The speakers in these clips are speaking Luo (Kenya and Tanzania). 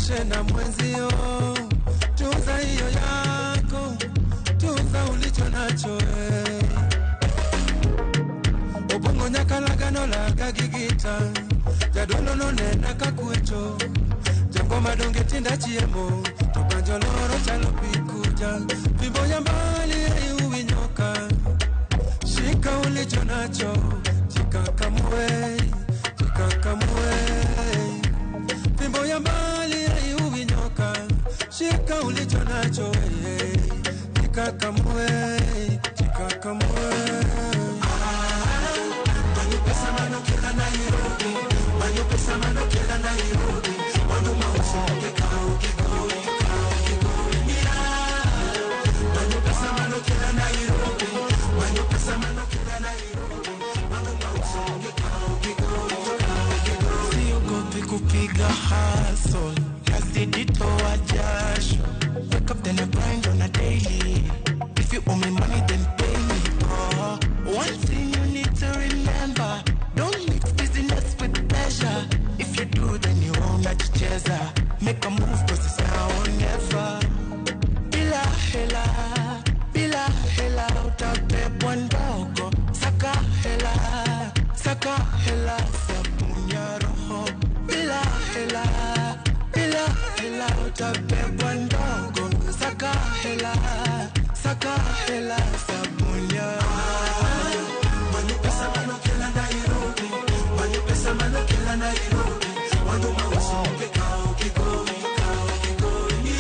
Jiepushe na mwenzio, tunza hiyo yako, tunza ulicho nacho. Obongo nyakalagano laga gigita, jadolo nonena kakwecho, jangoma donge tinda chiemo, to banjo loro chalo pikuja, fimbo ya mbali haiui nyoka, shika ulicho nacho, jikakamue, jikakamue. Fimbo ya mbali haiui nyoka, shika ulicho nacho, jikakamue, jikakamue. Manyo pesa manokela Nairobi, manyo pesa manokela Nairobi, wandu mauso kekao kigoi, kekao kigoi. Manyo pesa manokela Nairobi, manyo pesa manokela Nairobi, wandu mauso kekao kigoi, kekao kigoi. Siogopi kupiga hustle, nazidi toa jasho. Wake up then I grind on a daily. If you owe me money then pay me. Oh, one thing you need to remember, don't mix business with pleasure. If you do then you won't najicheza. Make a move cause it's now or never. Bila hela, bila hela, utabebwa ndogo. Saka hela, saka hela, sabuni ya roho. Bila hela, bila hela, utabebwa ndogo. Saka hela, saka hela, sabuni ya roho. Manyo pesa manokela Nairobi, manyo pesa manokela Nairobi, wandu mauso kekao kigoi, kekao kigoi.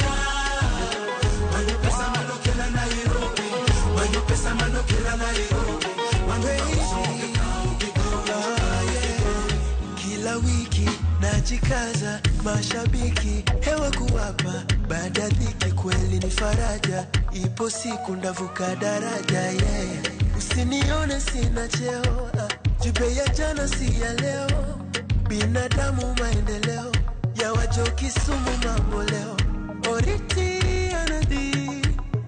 Manyo pesa manokela Nairobi, manyo pesa manokela Nairobi, wandu mauso kekao kigoi, kekao kigoi. Kila wiki najikaza, mashabiki hewa kuwapa, baada dhiki kweli ni faraja, ipo siku ndavuka daraja. Yeah. Usinione sina cheo, jipe ya jana si ya leo, binadamu maendeleo ya wajo Kisumu mambo leo, oriti anadhi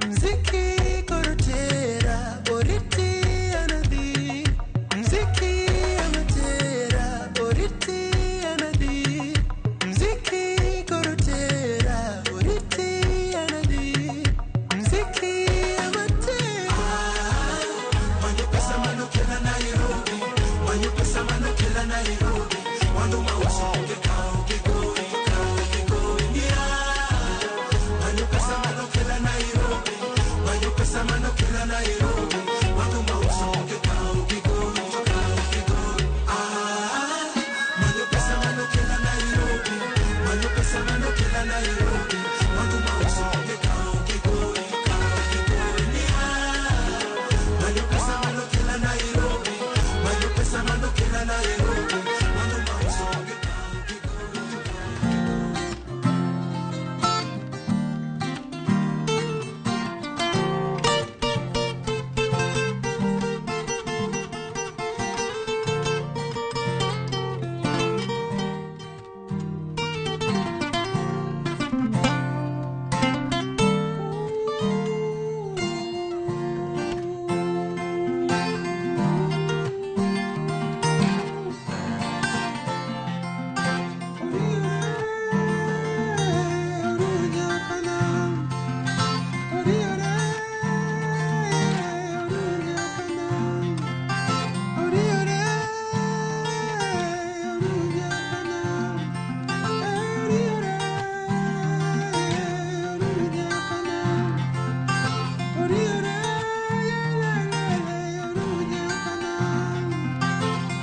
mziki korotera, oriti anadhi mziki amatera, oriti anadhi mziki korotera, oriti anadhi mziki amatera. Manyo pesa manokela Nairobi, manyo pesa manokela Nairobi, wandu mauso kekao kigoi, kekao kigoi. Manyo pesa manokela Nairobi, manyo pesa manokela Nairobi, wandu mauso kekao kigoi, kekao kigoi. Manyo pesa manokela Nairobi, manyo pesa manokela Nairobi, wandu mauso kekao kigoi, kekao kigoi. Manyo pesa manokela Nairobi, manyo pesa manokela Nairobi, wandu mauso kekao kigoi, kekao kigoi.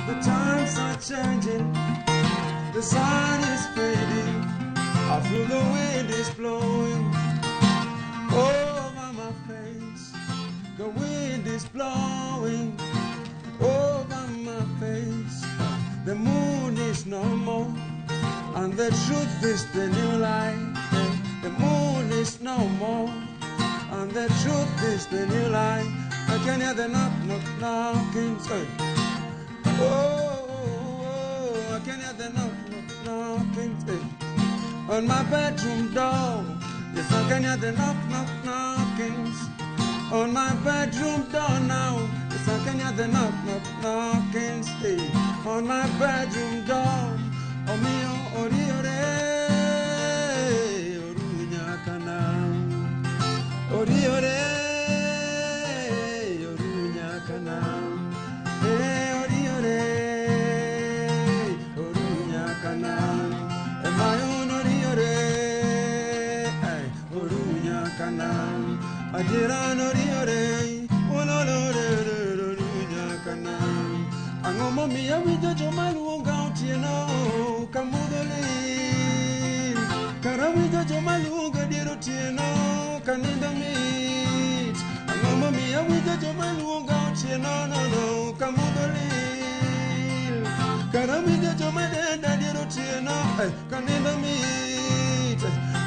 The times are changing, the sun is fading, I feel the wind is blowing over my face. The wind is blowing over my face. The moon is no more, and the truth is the new lie. The moon is no more, and the truth is the new lie. I can hear the knock, knock, knocking. Say, oh, oh, oh, I can hear the knock, knock, knocking. Say, on my bedroom door. Yes, I can hear the knock, knock, knockings on my bedroom door now. Yes, I can hear the knock, knock, knockings. Hey, on my bedroom door. Oh, me, oh, oh, Ang'o momiyo awinjo joma luonga otieno ka mudho lil? Kara winjo joma luonga dier otieno ka nindo mit. Ang'o momiyo awinjo joma luonga otieno no no ka mudho lil? Kara winjo joma denda dier otieno ka nindo mit.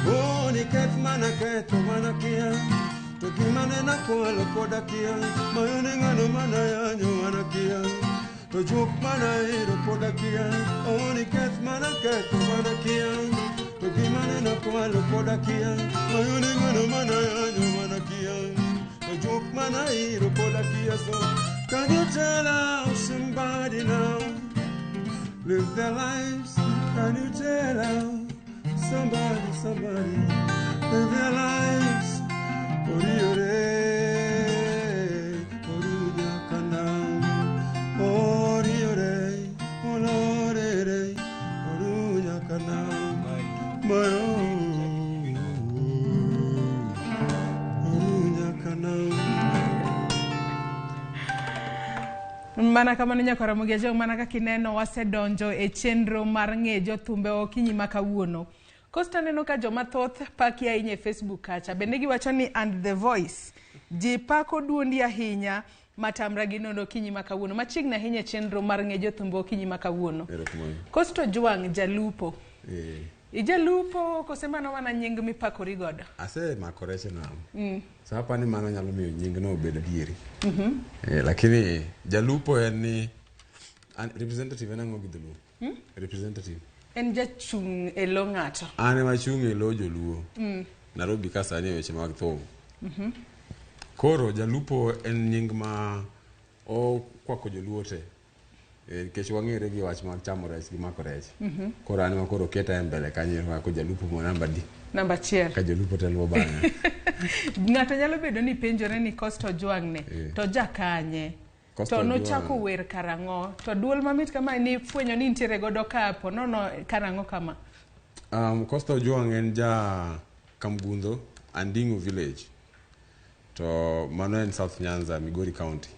Oh, nikech mana ketho mana kia. To gima ne nakwalo pod akia. Mayo ne ng'ano mana yanyo mana kia. To juok mana ero pod akia. Oh, nikech mana ketho mana kia. To gima ne nakwalo pod akia. Mayo ne ng'ano mana yanyo mana kia. To juok mana ero pod akia. So can you tell how somebody now live their lives? Can you tell how somebody, somebody live their lives? Oriore, orunyakana, oriore, olorere, orunyakana, mayo, orunyakana. Mana kamano nyakwara Ramogi Ajwang', mana kaka ineno wasedonjo e chenro mar ng'e jothumbe okinyi ma kawuono. Costa neno ka joma thoth paki ahinya e Facebook kacha. Bende giwacho ni and the voice. Ji pako duondi ahinya matamra gi nono okinyi ma kawuono. Machiegni ahinya e chenro mar ng'e jothumbe okinyi ma kawuono. Costa Ojwang' jalupo. Ijalupo kose mano mana nying mipakori godo? Asemako rech e nam. So apani mano nyalo miyo nyingno obed adieri. Lakini jalupo en ni representative en ang'o gi dholuo? Representative. En jachung' e lo ng'ato. An ema achung' e lo joluo. Nairobi ka sani e weche mag thum. Koro jalupo en nying ma okwako joluo te. Nikech wang'ere gi wach mar chamo rech gi mako rech. Koro an ema koro oketa e mbele kanyo ema ko jalupo mo namba di. Namba achiel. Ka jolupo te luwo bang'e. Ng'ato nyalo bedo ni penjore ni Costa Ojwang' ne to jakanye? To nochako wer karang'o? To duol mamit kama ni fwenyo ni nitiere godo ka ponono karang'o kama? Costa Ojwang' en ja Kamgundho, Anding'o village. To mano en South Nyanza, Migori County.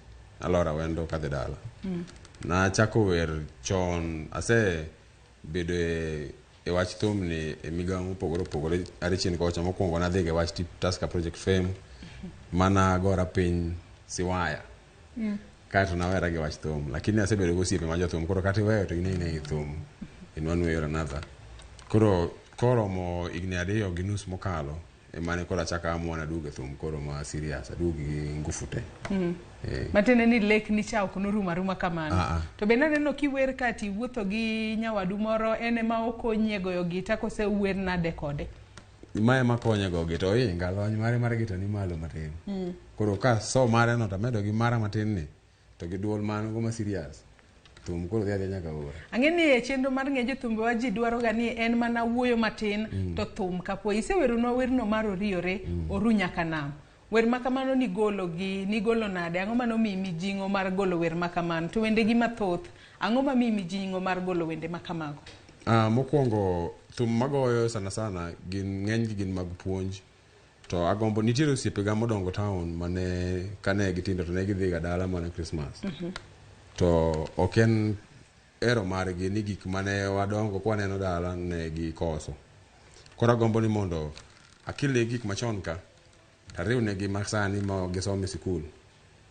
Alora Wendo kadhi dala. Nachako wer chon, ase bedo e wach thum ni e migawo mopogore opogore are chien kocha. Mokwongo nadhi e wach Tusker Project Fame, mana gora piny Siwaya. Kaeto nawera gi wach thum, lakini asebedo gi osiepe ma jothum, koro kata iweyo to in e thum in one way or another. Koro koromo higni 2.5 mokalo, emane koro achako amua naduogo e thum koro ma serious, aduogo gi ngufu te. Matiende ni lek ni cha ok norumo aruma kamano. To bende aneno kiwer ka tiwuotho gi nyawadu moro, en ema okonyi e goyo gita kose uwer nade kode? Mae ema konye go gita, oinga lony mare mar gita ni malo matin. Koro ka so mare no tamedo gi mara matin ni, to gi duol man go ma serious. Thum koro dhi adhiya nyaka ora. Ang'e ni e chenro mar ng'e jothumbe wa ji dwaro ga ni en mana wuoyo matin to thum kapo iseweronwa werno mar Oriore, Oru Nyaka Nam. Wer ma kamano nigolo gi nigolo nade? Ang'o mano miyi mijing'o mar golo wer ma kamano? To wende gi mathoth, ang'o ma miyi mijing'o mar golo wende ma kamago? Mokwongo thum magoyo sana sana gin ng'enygi gin mag puonj. To agombo nitiere osiepega modongo town mane kane gitindo to ne gidhi ga dala mana Christmas. To ok en ero margi ni gik mane wadongo kwaneno dala ne gikoso. Koro agombo ni mondo akelnegi gik machon ka, tariwnegi ma sani ma gisomo e sikul.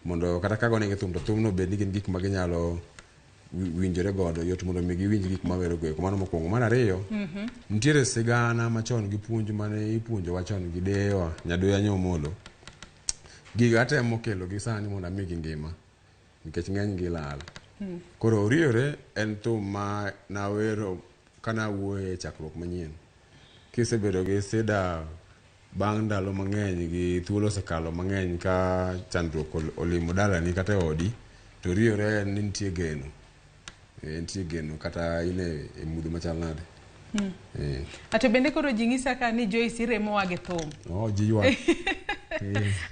Mondo kata ka agonegi thum to thumno obed ni gin gik ma ginyalo winjore godo, yot mondo mi giwinj gik mawero go eko. Mano mokwongo. Mar ariyo, nitiere sigana machon gi puonj mane ipuonjowa chon gi deyewa, Nyaduya Nyomolo. Gigo atemo kelo gi sani mondo amigi ngima, nikech ng'eny gi lal. Koro Oriore en thum ma nawero kanawuoyo e chakruok manyien. Kisebedo gi sida bang' ndalo mang'eny gi thuolo osekalo mang'eny ka chandruok olimo dalani kata e odi, to Oriore en ni nitie geno. Nitie geno kata in e mudho machal nade. Ato bende koro ji ng'isa ka ni Joyce iremowa gi thum. Oh, ji ywak.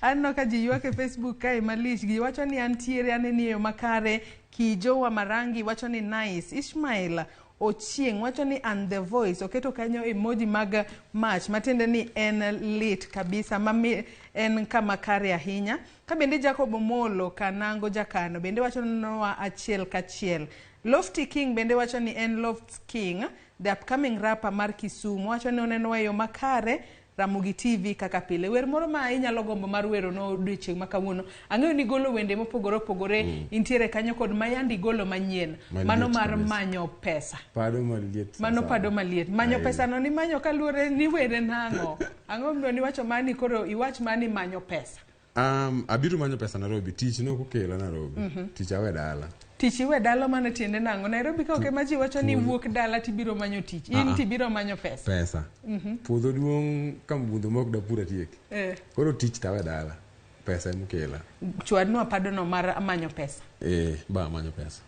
Aneno ka ji ywak e Facebook kae malich. Ji wacho ni antiere, aneni e yo makare. Kijo wa Marangi wacho ni nice. Ishmael Ochieng wacho ni and the voice oketo kanyo emoji mag mach matiende ni en lit kabisa mami en kama kare ahinya. Ka bende Jacob Omolo Kanango Jakano bende wacho nowa achiel kachiel. Lofty King bende wacho ni en Lofty King, the upcoming rapper mar Kisumu, wacho ni onenowa e yo makare Ramogi TV kaka pile. Wer moro ma inyalo gombo mar wero no odiochieng' ma kawuono. Ang'eyo ni golo wende mopogore opogore mm. Intiere kanyo kod ma yandi golo manyien. Maliet Mano mar kabisa. manyo pesa. Pado maliet. Mano sasa. pado maliet. Manyo Ahinya. pesa no ni manyo kaluwore ni were nang'o. Ang'o momiyo niwacho mani koro iwach mani manyo pesa. Abiro manyo pesa Nairobi. Tich ne ok okela Nairobi. Tich awe dala. Tich iwe dala mano tiende nang'o? Nairobi ka ok ema ji wacho ni wuok dala tibiro manyo tich. In Ah, ah. tibiro manyo pesa. Pesa. Puodho duong' ka budho mok dapur atieki. Eh. Koro tich tawe dala. Pesa ema okela. Chwadnwa padono mar manyo pesa. Eh, ba manyo pesa.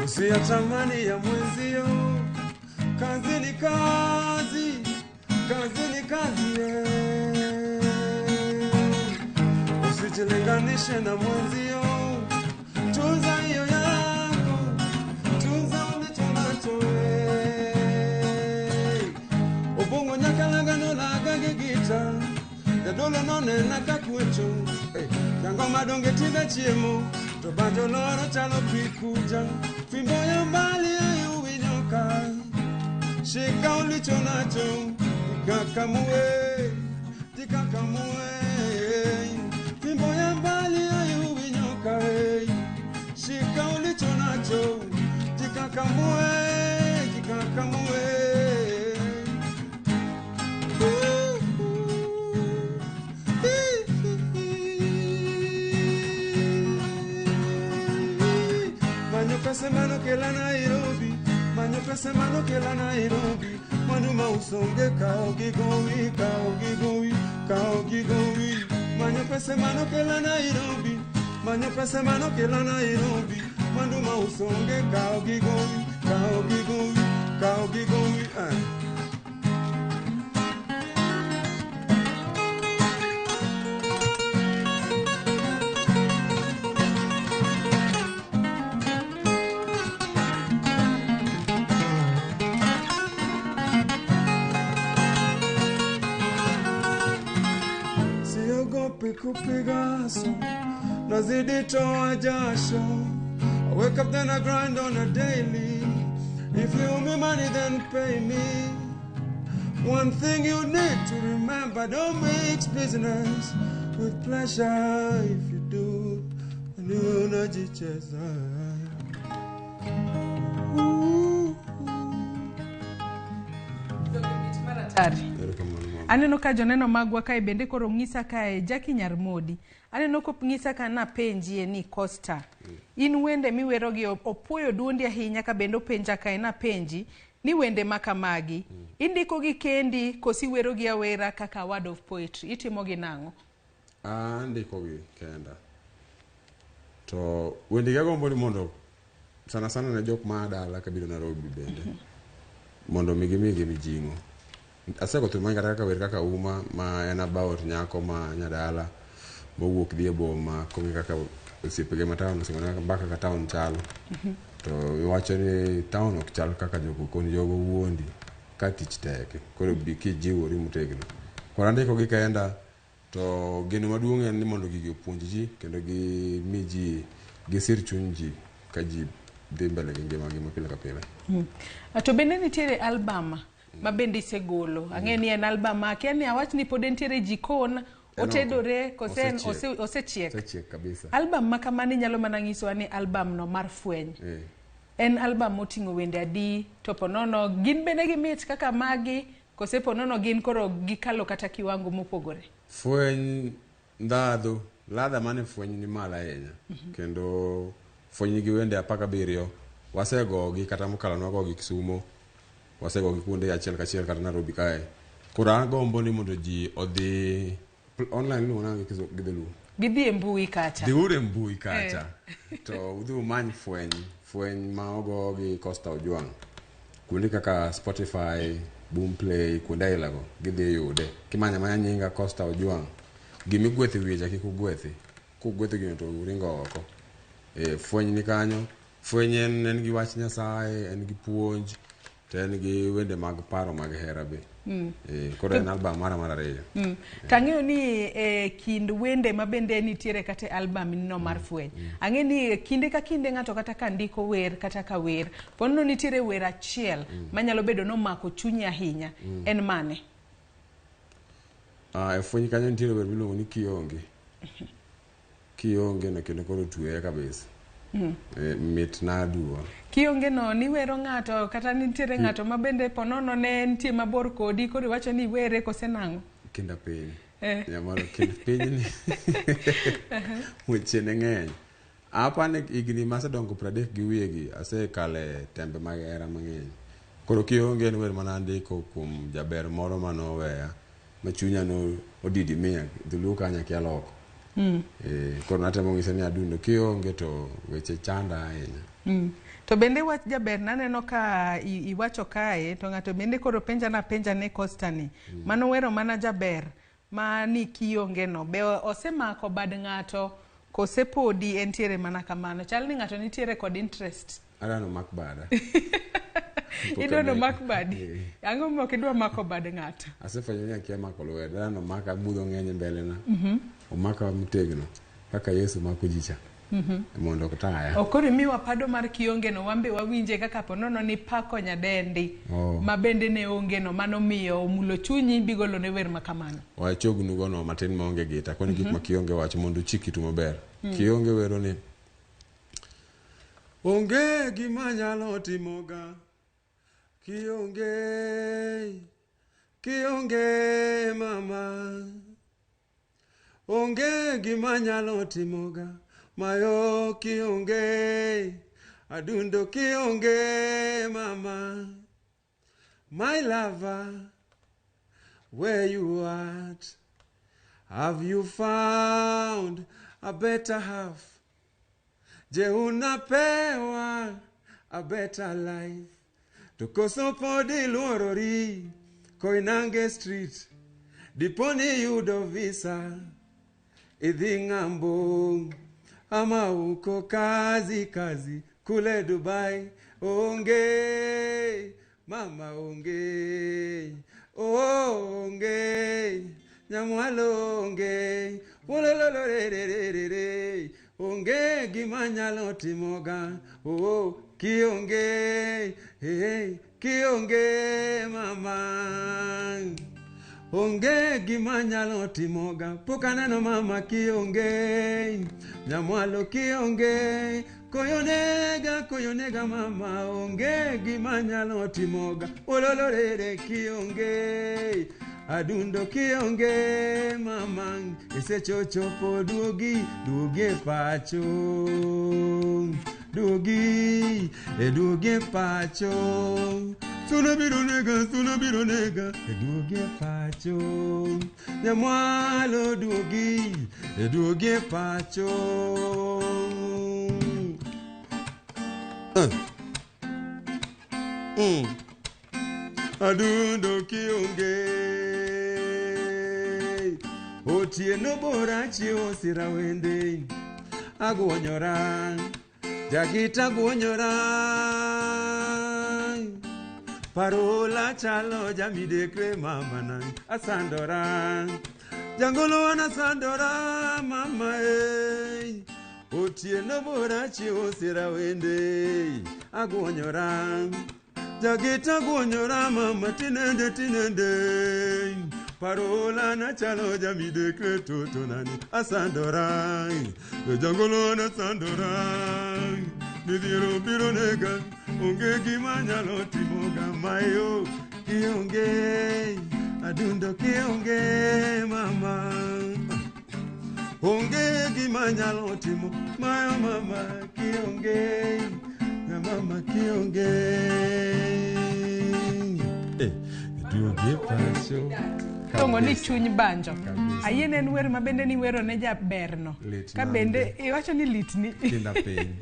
Usiyatamani ya mwenzio, kazi ni kazi, kazi ni kazi. eh. Usijilinganishe na mwenzio, tunza hiyo yako, tunza ulicho nacho. eh. Obongo nyakalagano laga gi gita, jadolo nonena ka kwecho. Eh, Jangoma donge tinde chiemo, to banjo loro chalo pi kuja. Fimbo ya mbali ayuwi nyoka, shika ulicho nacho, tikakamue, tikakamue. Fimbo ya mbali ayuwi nyoka, eh. Shika ulicho nacho, tikakamue, tikakamue. Manyo pesa mano kela Nairobi, manyo pesa mano kela Nairobi. Mwandu mausonge kao gigowi, kao gigowi, kao gigowi. Manyo pesa mano kela Nairobi, manyo pesa mano kela Nairobi. Mwandu mausonge kao gigowi, kao gigowi, kao gigowi. Ah. Siogopi kupiga haso, nazidi toa jasho. I wake up then I grind on a daily. If you owe me money then pay me. One thing you need to remember, don't mix business with pleasure. If you do, then you unajicheza. Ooh. Hatari. Erokamano mama. Aneno ka joneno magwa kae bende koro ng'isa kae Jackie Nyarmodi. Aneno ko ng'isa ka napenjie ni Costa. In wende miwero gi opuoyo duondi ahinya ka bende openja kae napenji ni wende ma kamagi. Indiko gi kendi kosi wero gi awera kaka word of poetry. Itimo gi nang'o? Andiko gi kenda. To wende gi agombo ni mondo sana sana ne jok ma dala kabiro Nairobi bende. Mondo mi gimigi mijing'o. Asego thum mang'eny kata kaka wer kaka Uma ma en about nyako ma nyadala mowuok dhi e boma kong'e kaka osiepege ma town oseng'one kaka kaka town chalo. To iwacho ni town ok chal kaka jogo koni jogo wuondi ka tich tek koro bi kijiwori motegno. Koro andiko gi kenda to geno maduong' en ni mondo gigi opuonj ji kendo gimi ji gisir chuny ji ka ji dhi mbele gi ngimagi ma pile ka pile. To bende nitiere album ma bende isegolo. Ang'e ni en album ma akia ni awach ni pod entiere e jikon En oko. Otedore kose en Osechiek. osechiek? Osechiek kabisa. Album ma kamano inyalo mana nyisowa ni album no mar Fweny. Eh. En album moting'o wende adi to ponono gin bende gimit kaka magi kose ponono gin koro gikalo kata kiwango mopogore? Fweny ndhadhu, ladha mane fweny ni malo ahinya. Kendo fweny nigi wende 17, wasegogi kata mokalo nwagogi Kisumo, wasegogi kuonde achiel kachiel kata Nairobi kae. Koro agombo ni mondo ji odhi online iluongo nang'o gi dholuo? Gidhi e mbui kacha. Dhiuru e mbui kacha to udhi umany fweny, fweny ma ogo gi Costa Ojwang'. Kuonde kaka Spotify, Boomplay, kuonde aila go gidhi yude. Kimanya amanya nyinga Costa Ojwang', gimigwetho e wiye cha kik ugwethi. Kugwetho gino to uringo oko. Fweny ni kanyo. Fweny en gi wach Nyasaye, en gi puonj, to en gi wende mag paro mag hera be. Koro en album mara mar ariyo. Tang'eyo ni e kind wende ma bende nitiere kata e album no mar Fweny. Ang'e ni kinde ka kinde ng'ato kata ka ndiko wer kata ka wer, ponono nitiere wer achiel manyalo bedo nomako chunyi ahinya. En mane? E fweny kanyo nitiere wer miluongo ni Kionge. Kionge no kendo koro tweya kabisa. Mit na aduwa. Kionge no niwero ng'ato kata nitiere ng'ato ma bende ponono ne nitie mabor kodi koro iwacho ni iwere kose nang'o? Kinda piny. Eh. Nyamalo kind piny ni. Weche ne ng'eny. Apa ni higni masedongo 30 gi wiye gi asekale tembe mag hera mang'eny. Koro Kionge en wer mana andiko kuom jaber moro manoweya ma chunya no odidimia dholuo kanyo akia loko. Koro natemo ng'ise ni adundo kionge to weche chanda ahinya. To bende wach jaber naneno ka iwacho kae to ng'ato bende koro penja na penja ne Costa ni. Mano wero mana jaber ma ni kionge no be osemako bad ng'ato kose podi entiere mana kamano chal ni ng'ato nitiere kod interest. Adwa nomak bada. Pok Idwa amako. nomak badi. Eh. Ang'o momiyo ok idwa mako bad ng'ato? Asefwenyo ni akia mako lwedo. Adwa nomaka budho ng'eny e mbele na. Omaka motegno kaka Yesu mako ji cha. Mondo otaya. Ok koro imiwa pado mar kionge no wambe wawinje kaka ponono ni pako nyadendi Oh. ma bende ne onge no mano miyo omulo chunyi bigolo ne wer ma kamano. Wachognu gono matin maonge gita. Koni gik ma Kionge wacho mondo uchik itu maber. Kionge wero ni onge gima nyalo timoga kionge kionge mama onge gima nyalo timoga mayo kionge adundo kionge mama my lover where you at have you found a better half je unapewa a better life to koso pod iluorori Koinange Street diponi yudo visa idhi ng'ambo ama uko kazi kazi kule Dubai onge mama onge onge nyamwalo onge wolololorererere onge gima nyalo timoga oh kionge hey, kionge mama onge gima nyalo timoga pok aneno mama kionge nyamwalo kionge koyo nega koyo nega mama onge gima nyalo timoga ololorere kionge adundo kionge mama isechochopo duogi duogi e pacho duogi e duogi e pacho suna biro nega suna biro nega e duogi e pacho nyamwalo duogi e duogi e pacho. Adundo kionge otieno bora chiewo sira wende aguonyora jagita guonyora parola chalo jamidekre mamana asandora jangolo wana sandora mama e otieno bora chiewo sira wende aguonyora jagita guonyora mama tinende tinende. Parola nachalo jamidekre toto nani asandora jojangolo nasandora midhiero biro nega onge gima nyalo timoga mayo kionge adundo kionge mama onge gima nyalo timo mayo mama kionge na mama kionge duogi pacho Tongo ni chuny banjo. Kabisa. Ayie ne en wer ma bende niwero ne jaberno. Lit Ka nade. bende iwacho ni litni. Kinda piny.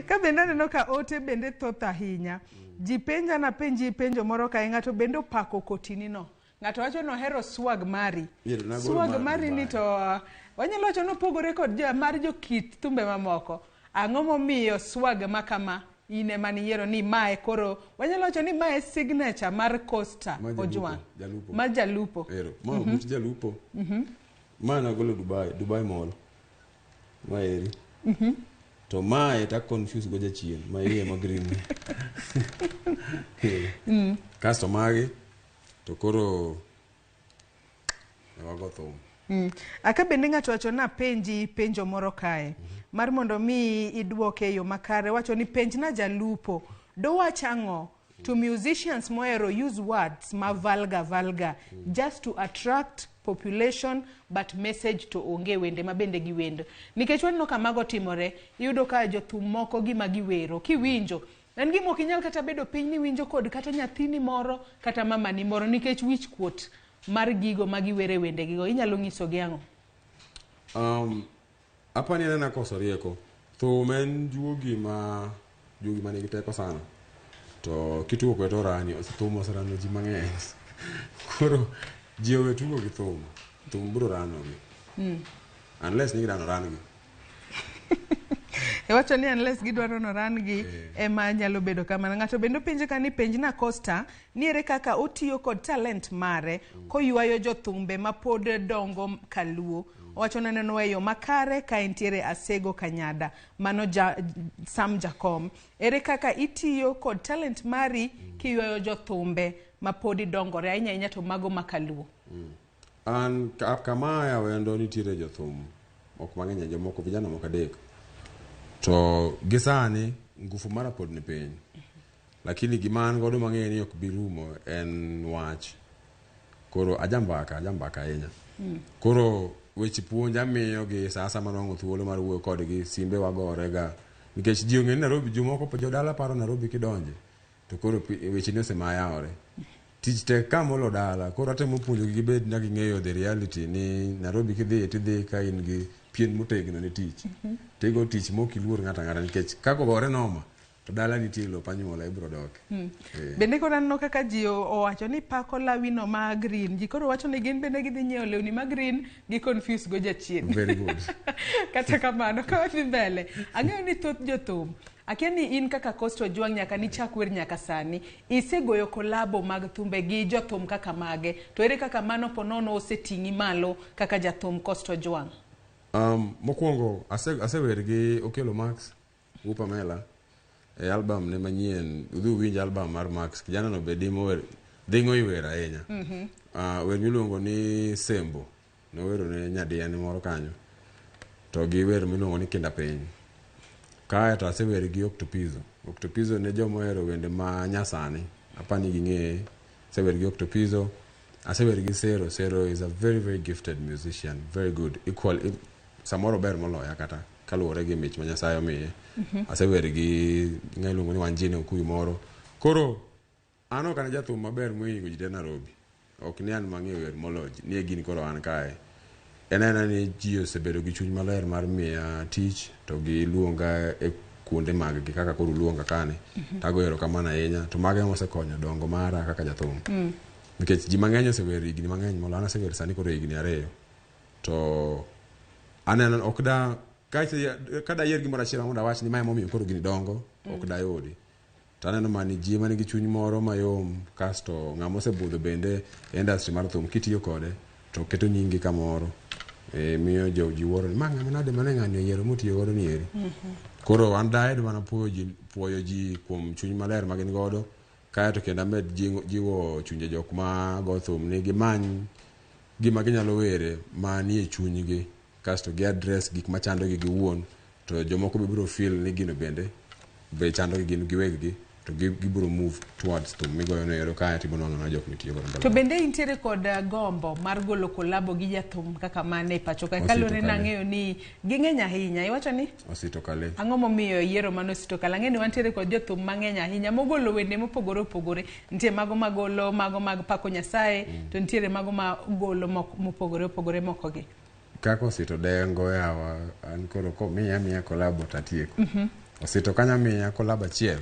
Ka bende aneno ka ote bende thoth ahinya. Ji penja na penji penjo moro kae ng'ato bende opako kotini no. Ng'ato wacho ni ohero swag mari. Ero, nagolo Swag mar mari ni Dubai. to wanyalo wacho ni opogore kod ja mar jokit thumbe mamoko. Ang'o momiyo swag ma kama in ema niyiero ni mae koro wanyalo wacho ni mae signature mar Costa Ma jalupo, Ojwang. jalupo. Ma jalupo. Ero, ma ogut jalupo. Ma nagolo Dubai, Dubai Mall. Ma eri. To mae ta confuse go jachien, ma iye ma green. Eh. Kasto magi to koro ne wago thum. Aka bende ng'ato wacho na penji penjo moro kae mar mondo mi idwoke e yo makare wacho ni penjna jalupo dowach ang'o to musicians mohero use words ma vulgar vulgar just to attract population but message to onge wende ma bende giwendo nikech waneno ka mago timore iyudo ka jothum moko gima giwero kiwinjo en gima ok inyal kata bedo piny ni winjo kod kata nyathini moro kata mamani moro nikech wich kuot mar gigo ma giwere wendegigo inyalo nyisogi ang'o Apani en anena koso rieko. Thum en juogi ma juogi ma nigi teko sana. To kitugo kode to orani, thum oserano ji mang'eny. Koro ji owe tugo gi thum. Thum biro ranogi. Unless ni gidwaro ran gi. Iwacho ni unless gidwaro noran gi ema nyalo bedo kamano. Ng'ato bende openje ka ni penjna Costa ni ere kaka otiyo kod talent mare koywayo jothumbe ma pod dongo kaluo. Owacho ni oneno e yo makare ka entiere Asego Kanyada. Mano ja, Sam Jakom. Ere kaka itiyo kod talent mari kiywayo jothumbe ma pod dongore ahinya ahinya to mago ma kaluo. An kama aya wendo nitiere jothum ok mang'eny jomoko vijana moko adek. To gi sani ngufu mara pod ni piny. Lakini gima an godo mang'eyo ni ok bi rumo en wach. Koro ajambaka, ajambaka ahinya. Koro weche puonj amiyo gi sa asaya manwang'o thuolo mar wuoyo kodgi simbe wagore ga. Nikech ji ong'e ni Nairobi jomoko jodala paro Nairobi kidonje to koro weche ni osema yawore. Tich tek ka molo dala koro atemo puonjogi gibed na ging'eyo the reality ni Nairobi kidhiye tidhi ka in gi pien motegno ne tich. Tigo tich mok iluor ng'ato ang'ata nikech kaka ogore noma to dala nitie lop anyuola ibiro doke. Bende koro aneno kaka ji owacho ni pako lawino ma green. Ji koro wacho ni gin bende gidhi nyiewo lewni ma green gi confuse go jachien. Very good. Kata kamano, ka wadhi mbele, ang'eyo ni thoth jothum, akia ni in kaka Costa Ojwang' nyaka nichak wer nyaka sani, isegoyo kolabo mag thumbe gi jothum kaka mage, to ere kaka mano ponono oseting'i malo kaka jathum Costa Ojwang'? Mokwongo asewer gi Okello Max wu Pamela e album ne manyien udhi uwinj album mar Max kijana no be dimo wer dhing'o i wer ahinya. Wer miluongo ni Sembo nowero ne nyadiene moro kanyo to gi wer miluongo ni Kinda Piny. Kae to asewer gi Octopizzo. Octopizzo ne joma ohero wende ma nyasani apani ging'eye. Asewer gi Octopizzo. Asewer gi Sero. Sero is a very very gifted musician, very good. Equal samoro ber moloya kata kaluwore gi mich ma Nyasaye omiye. Asewer gi ng'a iluongo ni Wanjine Okuyu moro. Koro an ok an jathum maber mohingo ji te Nairobi. Ok ni an mang'eyo wer moloyo ji, ni e gini koro an kae. En aena ni ji osebedo gi chuny maler mar miya tich to giluonga e kuonde mag gi kaka koro uluonga kani. Tago erokamano ahinya. To mago ema osekonyo dongo mara kaka jathum. Nikech ji mang'eny osewer higni mang'eny moloyo an asewer sani koro higni 2. To aneno ok da ka dayier gimoro achiel mondo awach ni mae emomiyo koro gini dongo ok dayudi. To aneno mani ji ema nigi chuny moro mayom kasto ng'ama osebudho bende e industry mar thum kitiyo kode to keto nyingi kamoro. Miyo ji wuoro ni ma ng'ama nade mane ng'ani oyiero motiyo godo ni eri. Koro an daher mana puoyo ji kuom chuny maler ma gin godo Kaeto kendo amed jiwo chunje jok ma go thum ni gimany gima ginyalo were manie chunygi, kasto gi address gik machandogi giwuon, to jomoko be biro feel ni gino bende be chandogi gin giweggi, to gibiro move towards thum migoyono ero, kae to ibiro nwang'o jok mitiyo godo mbele. To bende intiere kod gombo mar golo kolabo gi jathum kaka mane e pacho ka? Osito Kaluwore Kale. nang'eyo ni ging'eny ahinya. Iwacho ni? Osito Kale. Ang'o momiyo yiero mano Osito Kale? Ang'e ni wantiere kod jothum mang'eny ahinya mogolo wende mopogore opogore. Nitie mago magolo mago mag pako Nyasaye, to nitiere mago magolo mopogore opogore moko gi. Kaka Osito dengo yawa, an koro komiya miya kolabo tatieko. Osito kanya miya kolabo achiel,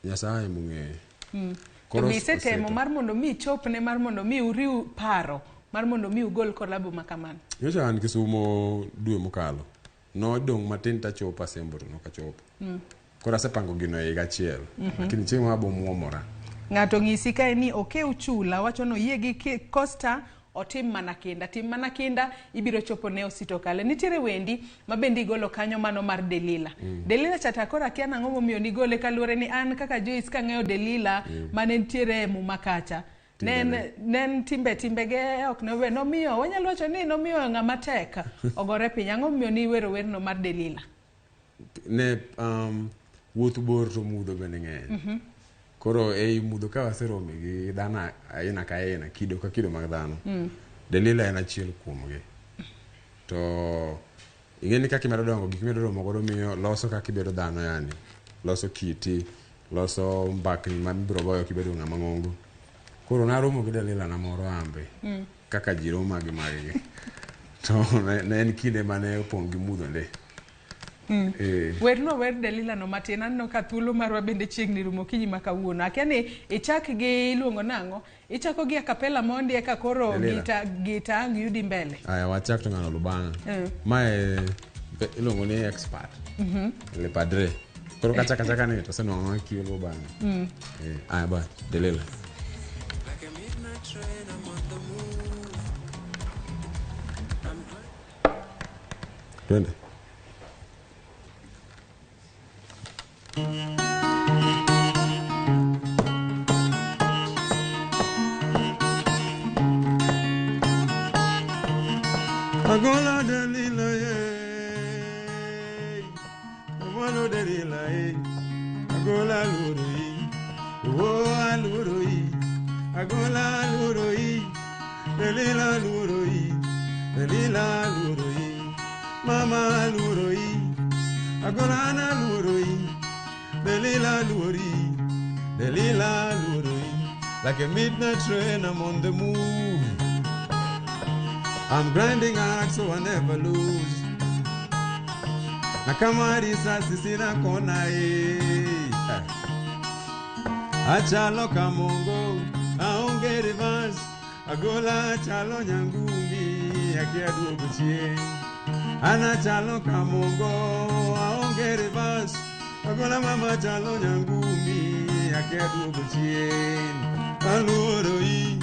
Nyasaye mong'eyo. To Koro be isetemo Osito. mar mondo mi ichopne, mar mondo mi uriw paro, mar mondo mi ugol kolabo ma kamano? Nyocha an Kisumo dwe mokalo. Nodong' matin tachopo Asembo to nokachopo. Koro asepango gino e higa achiel. Lakini chieng' ma abo muomora. Ng'ato ng'isi kae ni okew chula, wacho ni oyie gi Costa, otim mana kinda, tim mana kinda, ibiro chopo ne Osito Kale. Nitiere wendi ma bende igolo kanyo mano mar Delila. Delila cha to koro akia nang'o momiyo nigole, kaluwore ni an kaka Joyce kang'eyo Delila mane nitiere e muma kacha. Ne en timbege ok ne nomiyo, wanyalo wacho ni nomiyo ng'ama tek ogore piny. Ang'o momiyo niwero werno mar Delila? Ne wuoth bor to mudho bende ng'eny. Koro ei mudho ka waserome gi dhano aina ka aina, kido ka kido mag dhano. Delila en achiel kuomgi. To ing'e ni kaka imedo dongo, gik mimedo romo godo miyo loso kaka ibedo dhano yani. Loso kiti, loso mbakni ma ibiro goyo kibedo ng'ama ng'ongo. Koro naromo gi Delila na moro ambe. Kaka ji romo magi magi. To ne en kinde mane opong' gi mudho ndi. Werno wer Delila no matin, aneno ka thuolo marwa bende chiegni rumo okinyi ma kawuono. Akia ni ichak gi iluongo nang'o? Ichako gi acapella mondi eka koro gita ang' yudi mbele. Aya, wachak to ng'ano lubang'a. Mae iluongo ni expert. Le padre. Koro kachaka chaka ni to osenwang'o kiyo lubang'a. Aya ba, Delila. Like a midnight train, I'm on the move. I'm Twende. Agola Delila ye, Agola Delila ye, Agola luro yi, oh aluro yi, Agola luro yi, Delila luro yi, Delila luro yi, Mama luro yi, Agola na luro yi, Delila luri, Delila luro yi. Like a midnight train, I'm on the move. I'm grinding hard so I never lose. Na kama risasi sina kona eh. Achalo kamongo, aonge reverse. Agola achalo nyangumi, akia duogo chien. Ana chalo kamongo, aonge reverse. Agola mama chalo nyangumi, akia duogo chien. Aluoro yi,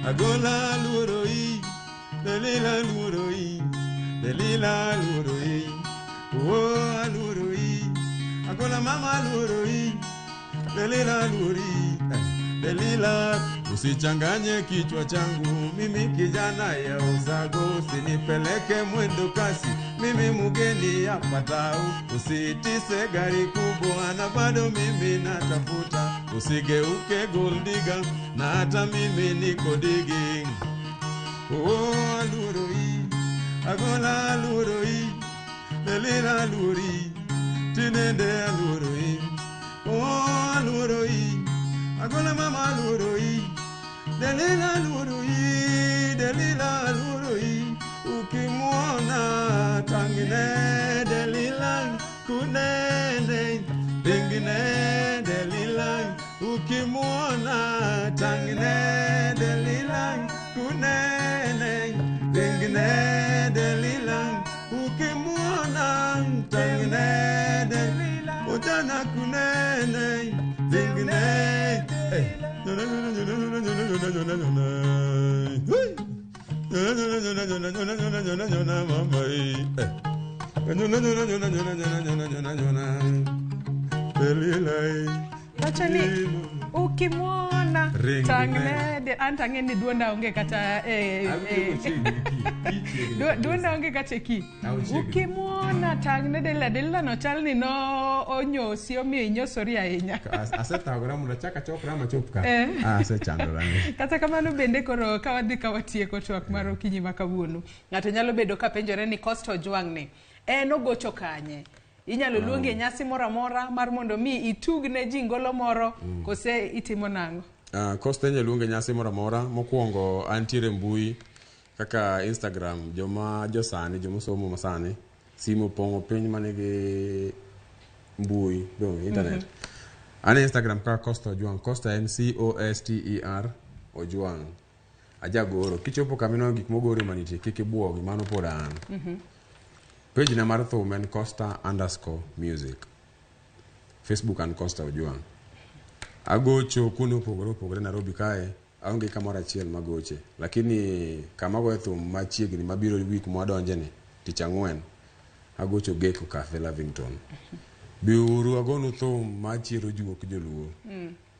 agola aluoro yi. Delila luoro yi, Delila luoro yi, oh aluoro yi, Agola mama luoro yi, Delila luori, Delila usichanganye kichwa changu, mimi kijana ya usago, usinipeleke mwendo kasi, mimi mugeni hapa tau, usitise gari kubwa na bado mimi natafuta, usigeuke gold digger na hata mimi niko digging. Oh, aluoro yi, agola aluoro yi, Delila aluori, tinende aluoro yi. Oh, aluoro yi, agola mama aluoro yi, Delila aluoro yi, Delila aluoro yi. Ukimwona tangine Delila kunene, pengine Delila, ukimwona tangine Delila kunene, pengine Delila, ukimwona tangine Delila, ujana kunene, pengine. Delila, Wacho ni ukimwona Ring tang'ne an tang'e ni duonda onge kata Awinjo kochiegni gi ki, ichiegni Duonda onge kata e ki. Auchiegni. Ukimwona tang'ne Delila, Delila no chal ni no onyosi omiyo inyosori ahinya. Asethagora mondo achak achokra machop ka. Eh. Ah, asechandora. Kata kamano bende koro ka wadhi ka watieko twak mar okinyi ma kawuono, ng'ato nyalo bedo ka penjore ni Costa Ojwang' ni en ogocho kanye? Inyalo luongi e nyasi moro amora mar mondo mi itug ne ji ngolo moro kose itimo nang'o? Costa inyalo luonge nyasi moro amora. Mokwongo antiere mbui kaka Instagram, joma josani, joma somo masani, simu opong'o piny manigi mbui, no, internet. An e Instagram kaka Costa Ojwang'. Costa en C O S T E R Ojwang'. Ajagoro. Kichopo kama ineno gik mogor manitie, kik ibuogi, mano pod an. Page na mar thum en Costa_music. Facebook an Costa Ojwang'. Agocho kuonde mopogore opogore Nairobi kae, aonge kamoro achiel magoche. Lakini kama agoye thum machiegni mabiro week mwadonje ni, tich ang'wen, agocho Gecko Cafe Lavington. Biuru agonu thum machiero juok joluo.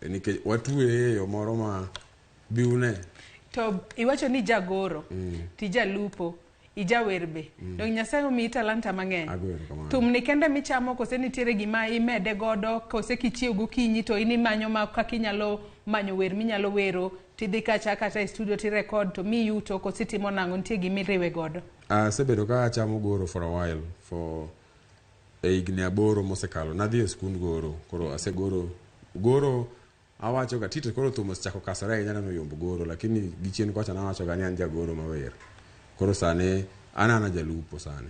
Nikech watweye e yo moro ma biune. To iwacho ni jagoro, tijalupo, ijawer be. Dong Nyasaye omiyi talanta mang'eny. Ago erokamano. Thum ni kende michamo kose nitiere gima imede godo kose kichiew gokinyi to in imanyo ma kaka inyalo manyo wer minyalo wero tidhi kacha kata e studio tirekod to mi yuto kose itimo nang'o nitie gima iriwe godo. Asebedo ka achamo goro for a while for e higni 8 mosekalo. Nadhi e skund goro, koro asegoro goro awacho ga tite koro thum osechako kasore ahinya neno yombo goro lakini gichien kocha nawacho ga ni an jagoro mawer. Koro sani an ana jalupo sani.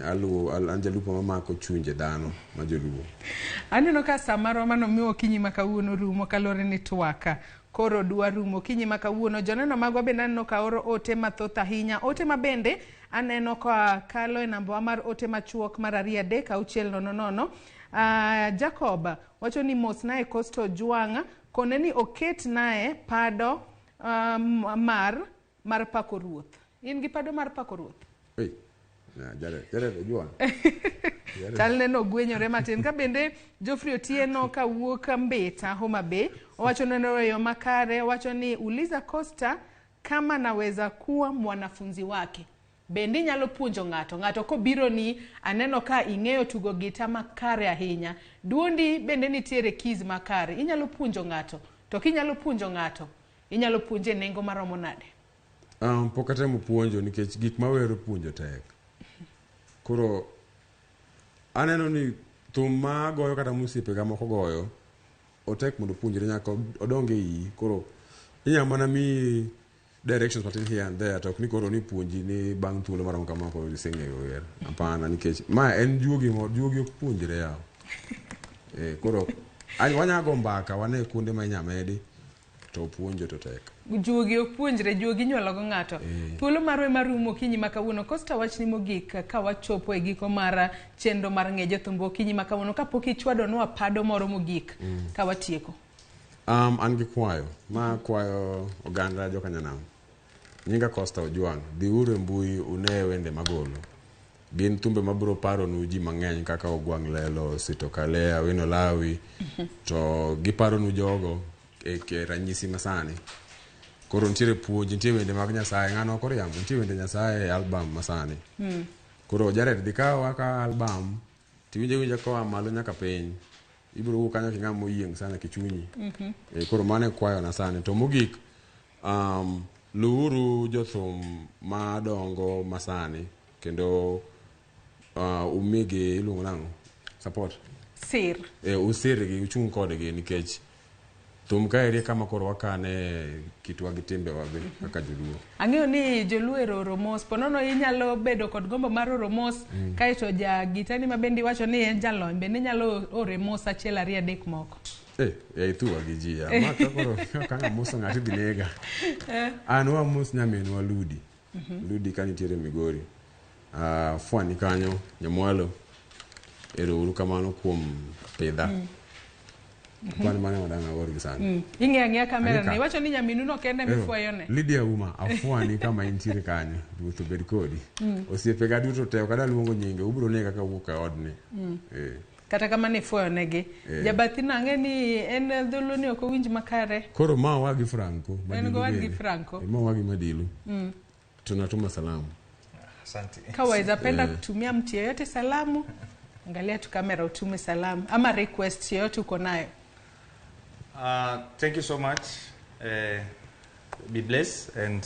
Aluwo an jalupo mamako chunje dhano ma joluo. Aneno ka saa marwa mano miwa okinyi ma kawuono rumo kaluwore ni twaka koro dwa rumo okinyi ma kawuono. Joneno magwa bende aneno ka oro ote mathoth ahinya. Ote ma bende aneno ka kalo e namba wa mar ote machuok mar 2 3 6 0 0. Jacob wacho ni mos nae Costa Ojwang' kone ni oket nae pado mar pako ruoth. In gi pado mar pako ruoth? Hey. Jared, Jared Ojwang'. Chal neno ogwenyore matin. Ka bende Geoffrey Otieno kawuok Mbita, Homa Bay, owacho neno e yo makare, owacho ni uliza Costa kama naweza kuwa mwanafunzi wake. Bende inyalo puonjo ng'ato, ng'ato kobiro ni aneno ka ing'eyo tugo gita makare ahinya. Duondi bende nitiere keys makare. Inyalo puonjo ng'ato. To kinyalo puonjo ng'ato, inyalo puonje nengo maromo nade? Pok atemo puonjo nikech gik mawero puonjo tek. Koro aneno ni thum ma agoyo kata mosiepega moko goyo otek mondo opuonjre nyaka odong e iyi. Koro inyalo mana miyi directions matin here and there to ok ni koro ni puonji ni bang' thuolo maromo kama koro iseng'eyo wer. Hapana, nikech ma en juogi juogi ok puonjre yawa. Koro wanya go mbaka wane kuonde ma inya medi to puonjo to tek. Juogi ok puonjre, juogi inyuolo go ng'ato. Thuolo marwa ema rumo okinyi ma kawuono. Costa wachni mogik ka wachopo e giko mar chenro mar ng'e jothumbe okinyi ma kawuono kapok ichwadonwa pado moro mogik ka watieko. An gi kwayo, ma kwayo oganda jokanyanam. Nyinga Costa Ojwang', dhiuru e mbui une wende magolo. Gin thumbe mabiro paronu ji mang'eny kaka Ogwang' Lelo, Sito Kalea, Awino Lawi, to giparonu jogo e ranyisi masani. Koro nitiere puonj, nitie wende mag Nyasaye, ng'ano ok oriambo, nitie wende Nyasaye e album masani. Koro Jared dhi kawa ka album, tiwinjo winja koa malo nyaka piny. Ibiro wuok kanyo king'ama moyieng' sana kichunyi. Koro mano e kwayona sani. To mogik, luwuru jothum madongo masani kendo umigi iluongo nang'o? Support. Sir. Usirgi, uchung' kodgi nikech thum kaeri kama koro wakane kitwa gi timbewa be kaka joluo. Ang'eyo ni joluo ero oro mos, ponono inyalo bedo kod gombo mar oro mos, kaeto ja gitani ma bende iwacho ni en jalony bende inyalo ore mos 1 2 3 moko. Ithuwa gi ji ya. Ma ka koro ka ng'ama moso ng'ato idhi nega. An wamos nyaminwa Ludi. Ludi ka nitiere Migori. Fwani kanyo, Nyamwalo. Ero uru kamano kuom pidha. Kwan mane wadang' aor gi sani. Ing'eyo ang'eya kamera Anika. ni. Iwacho ni nyaminu no kende mifwayone. Lydia Uma, afwani kama intiere kanyo. Ruoth obed kodi. Osiepega duto te, ok adwa luongo nyinge, ubiro nega kawuok e odni. Kata kamano ifuoyo negi. Eh. Jabathi nang'e ni en dholuo ni ok owinj makare. Koro ma wagi Franco. En Madilu gowadgi bende. Franco. Eh, ma wagi Madilu. Tunatuma salamu. Asante. Ka waweza penda kutumia mtu yeyote salamu, angalia tu kamera utume salamu ama request yeyote uko nayo. Thank you so much. Be blessed and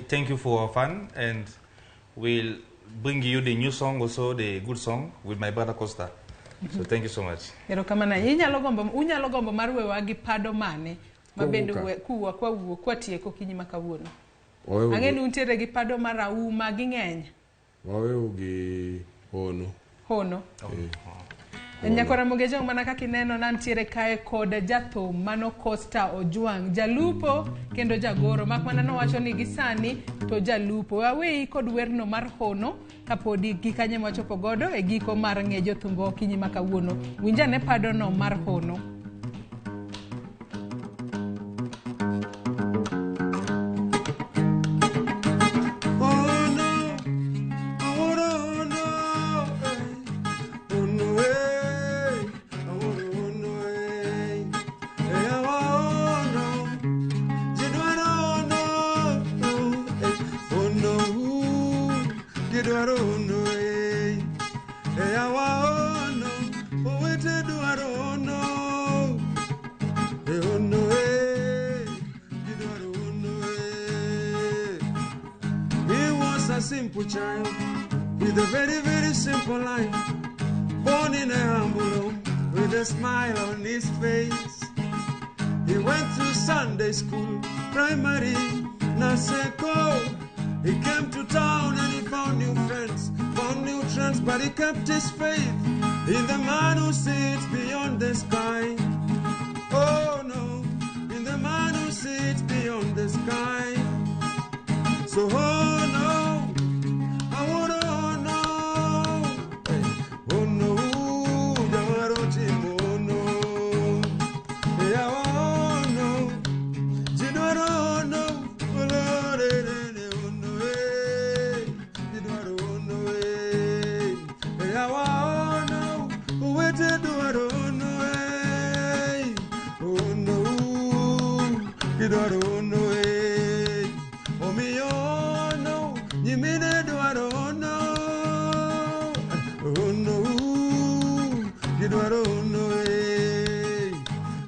thank you for our fun, and we'll bring you the new song also, the good song with my brother Costa. So thank you so much. Erokamano. Inyalo gombo, unyalo gombo mar wewa gi pado mane ma bende Kuwuok ka. kuwuok kwawuok kwatieko kinyi ma kawuono. Wawewu Ang'e ni untiere gi pado mar auma ging'eny. Wawewu gi hono. Hono. Eh. Nyakwara Mogejong, mana kaka ineno nantiere kae kod jathum mano Costa Ojwang, jalupo kendo jagoro, mak mana nowacho ni gisani to jalupo. Aweyi kod werno mar hono kapodi gi kanye mwachopo godo e giko mar ng'e jothumbe okinyi ma kawuono. Winj ane padono mar hono. Oh no, oh no, no, eh. Oh no, eh. Oh no, eh. Eh, oh no, gidwaro no, oh, eh. Oh no, gidwaro no, eh. Eh, oh no, owete dwaro no. Eh, oh no, eh. Gidwaro no, eh. He was a simple child with a very, very simple life. Born in a humble home with a smile on his face. He went to Sunday school, primary, Naseko. He came to town and he found new friends, found new trends, but he kept his faith in the man who sits beyond the sky. Oh no, in the man who sits beyond the sky. So oh no, I wanna oh no, hey, oh no, Jawaro timo oh no, hey, oh no, Jidwaro oh no, oh no, re, re, re, oh no, hey, Jidwaro oh no, hey, hey, oh no, owete dwaro oh no, hey, oh no, Jidwaro oh no, hey. Omiyo no, nyimine dwaro no, oh no, gidwaro no, eh.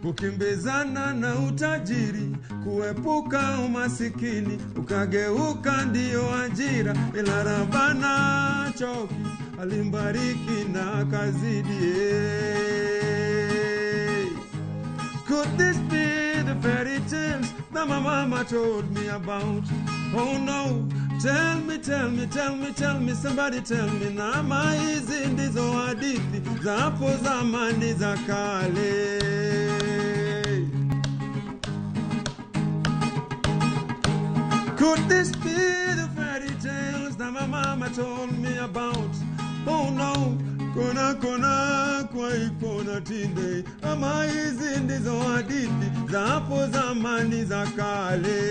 Kukimbizana na utajiri, kuepuka umasikini, ukageuka ndiyo ajira, ila Rabana choki alimbariki na akazidi, eh. Could this be the fairy tales that my mama told me about? Oh no, tell me, tell me, tell me, tell me, somebody tell me. Nama hizi ndizo hadithi za hapo zamani za kale. Could this be the fairy tales that my mama told me about? Oh no, kona kona kwa ikona tinde, ama hizi ndizo hadithi za hapo zamani za kale.